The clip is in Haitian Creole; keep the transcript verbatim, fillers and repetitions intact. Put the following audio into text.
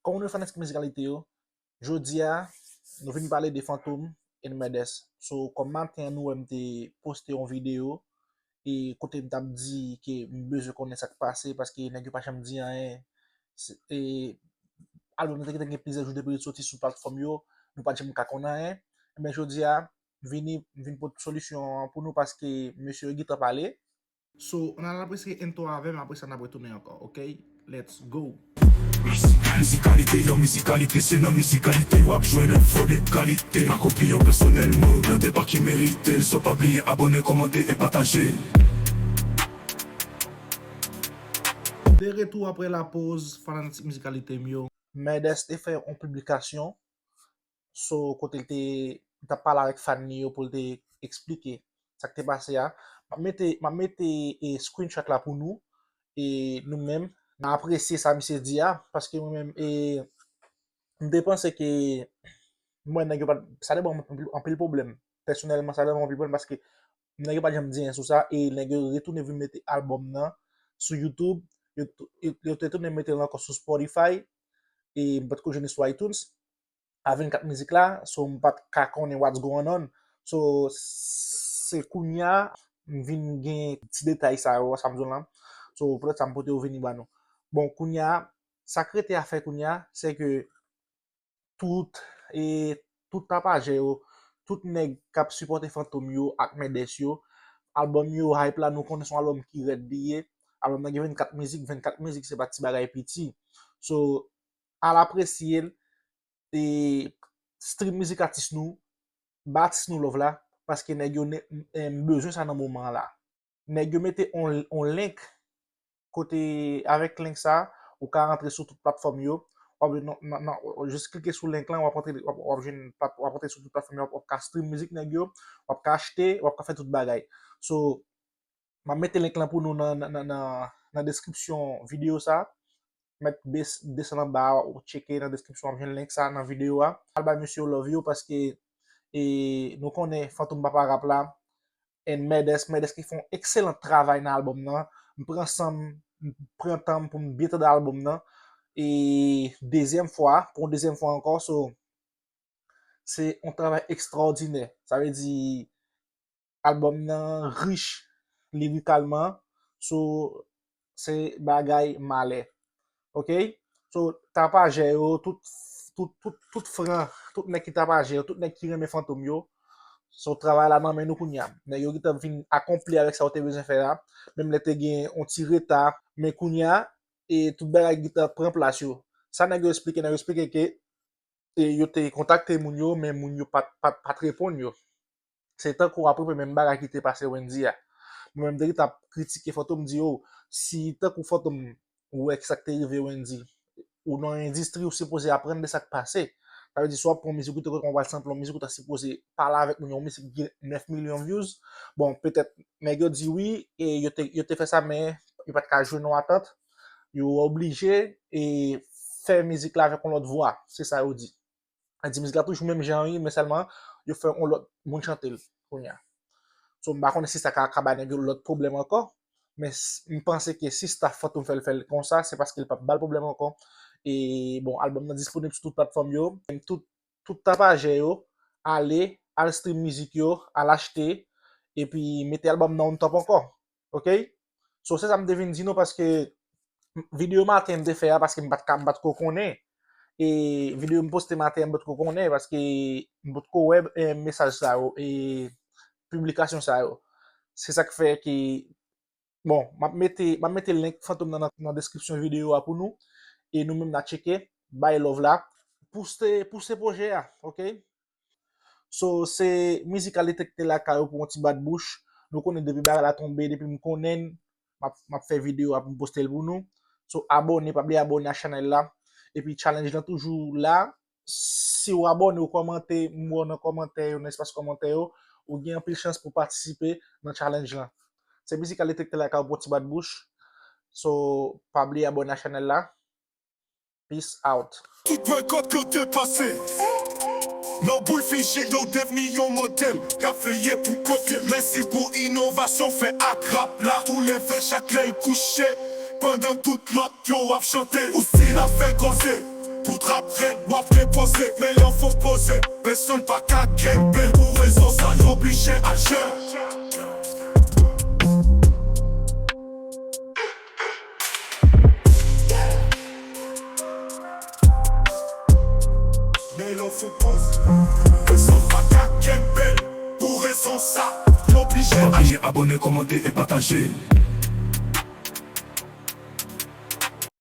Kòm nou fanatik Mizikalite yo, jodi a, nou vin pale de Fantom and Medès. So, kòm maten an, nou wè m te poste yon videyo, e kote m t ap di ke m bezwen konnen sa k pase, paske nèg yo pa janm di anyen. Se, e, albòm nan te gentan gen plizyè jou depi l soti sou platfòm yo, nou pa t janm ka konn anyen. Ebyen, jodi a, vini, vin pote solisyon an pou nou, paske mesye yo gentan pale. So, ann al apresye entwo avè m, apre sa n ap retounen ankò, ok? Let's go! Mizikalite, nan mizikalite, se nan mizikalite w ap jwenn enfo de kalite. Ak opinyon pèsonèl mwen, nan deba ki merite. So pa bliye abòne, kòmante e pataje. De retou apre la poz, fanatik Mizikalite m yo. Medès te fè yon piblikasyon, so, kote l te, li t ap pale avèk fan li yo pou l te eksplike sa k te pase a. M ap mete, m ap mete, e, screenshot la pou nou, e nou menm, n a apresye sa misye di a, paske mwen menm, e, m te panse ke, mwen, nèg yo pa t, sa te ban m anpil, anpil pwoblèm. Pèsonèlman, sa te ban m anpil pwoblèm, paske nèg yo pa t janm di anyen sou sa, e nèg yo retounen vin mete albòm nan sou YouTube, yo, yo, yo te tounen mete l ankò sou Spotify, e m pa t ko jwenn li sou iTunes, a vennkat mizik la, so m pa t ka konnen what's going on. So, se kounye a, m vin gen ti detay sa yo, sa m di w lan. So, poutèt sa m pote yo vini ba nou. Bon, kounye a, sa k rete a fè kounye a, se ke tout, e, tout tapajè yo, tout nèg k ap sipòte Fantom yo ak Medès yo, albòm yo, hype la, nou konnen se yon albòm ki rèd li ye. Albòm nan gen vennkat mizik, vennkat mizik se pa ti bagay piti. So, al apresye l, e, stream mizik atis nou, ba atis nou love la, paske nèg yo ne, em, bezwen sa nan moman an la. Nèg yo mete on, on link, kote avèk link sa, ou ka rantre sou tout platfòm yo, w ap, nan, nan, nan, jis klike sou link lan, w ap rantre, w ap, w ap jwenn plat-, w ap rantre sou tout platfòm yo, w ap, w ap ka stream mizik nèg yo, w ap ka achte, w ap ka fè tout bagay. So, m ap mete link lan pou nou nan, nan, nan, nan, nan deskripsyon videyo sa. Mèt bes-, desann anba a, ou tcheke nan deskripsyon, w ap jwenn link sa nan videyo a. Al bay mesye yo love yo, paske, e, nou konnen Fantom papa rap la, and Medès, Medès ki fè yon ekselan travay nan albòm nan. M pran san m, m pran tan m pou m byen tande albòm nan. E dezyèm fwa, pou yon dezyèm fwa ankò, so, se yon travay ekstrawòdinè. Sa vle di, albòm nan rich lirikalman, so, se bagay malè. Ok? So, tapajè yo, tout, tout, tout, tout fran, tout nèg ki tapajè yo, tout nèg ki renmen Fantom yo, so, travay la nan men nou kounye a. Nèg yo gentan vin akonpli avèk sa yo te bezwen fè a. Menm lè te gen yon ti reta, men kounye a, e tout bagay gentan pran plas yo. Sa nèg yo eksplike, nèg yo eksplike ke, e, yo te kontakte moun yo, men moun yo pa t, pa t, pa t reponn yo. Se tankou apeprè menm bagay ki te pase Wendyy a. Mwen menm, m te gentan ap kritike Fantom, m di, o, si tankou Fantom ou wè ki sa k te rive Wendyy, ou nan yon endistri, ou sipoze aprann de sa k pase. Sa vle di, si w ap pran mizik, ou te konn pral sanpl yon mizik, ou ta sipoze pale avèk moun, yon mizik ki gen nèf milyon views. Bon, petèt, nèg yo di wi, e yo te, yo te fè sa, men yo pa t ka jwenn yon atant. Yo oblije, e, fè mizik la avèk yon lòt vwa. Se sa yo di. Yo di mizik la toujou menm jan an, wi, men sèlman yo fè yon lòt moun chante l kounye a. So, m pa konnen si sa ka, ka bay nèg yo lòt pwoblèm ankò, men s-, m panse ke si staff Fantom fè l, fè l konsa, se paske l p ap ba l pwoblèm ankò. E, bon, albòm nan disponib sou tout platfòm yo. Tout, tout tapajè yo, ale, al stream mizik yo, al achte, epi mete albòm nan on top ankò. Ok? So, se sa m te vin di nou, paske videyo maten m te fè a, paske m pa t ka, m pa t ko konnen. E videyo m poste maten an, m pa t ko konnen, paske m pa t ko wè, e, mesaj sa yo, e piblikasyon sa yo. Se sa k fè ke, bon, m ap mete, m ap mete link Fantom nan, nan, nan deskripsyon videyo a pou nou. E nou menm n a tcheke, bay love la. Pouse, pouse pwojè a, ok? So, se Mizikal Detèktè Lakay ou pou yon ti bat bouch. Nou konnen depi bagay la tonbe, depi m konnen, m ap, m ap fè videyo, ap m poste l pou nou. So, abòne, pa bliye abòne a chanèl la. Epi challenge lan toujou la. Si w abòne, ou kòmante, m wè w nan kòmantè yo, nan espas kòmantè yo, ou gen anpil chans pou patisipe nan challenge lan. Se Mizikal Detèktè Lakay ou pou yon ti bat bouch. So, pa bliye abòne a chanèl la. Peace out. Tout boikòt yo te pase. Nan boul fije yo devni yon modèl. K ap veye pou kote. Mèsi pou inovasyon fè ak rap la. Tou leve chak lè l kouche. Pandan tout lòt yo ap chante. Ou stil ap fè koze. Pou poze, men yon fo poze. Pèsonn pa ka kenbe l pou rezon sa, n oblije aji. Men yon fo poze. Pèsonn pa ka kenbe l pou rezon sa, n oblije aji. Pa bliye abòne, kòmante e pataje.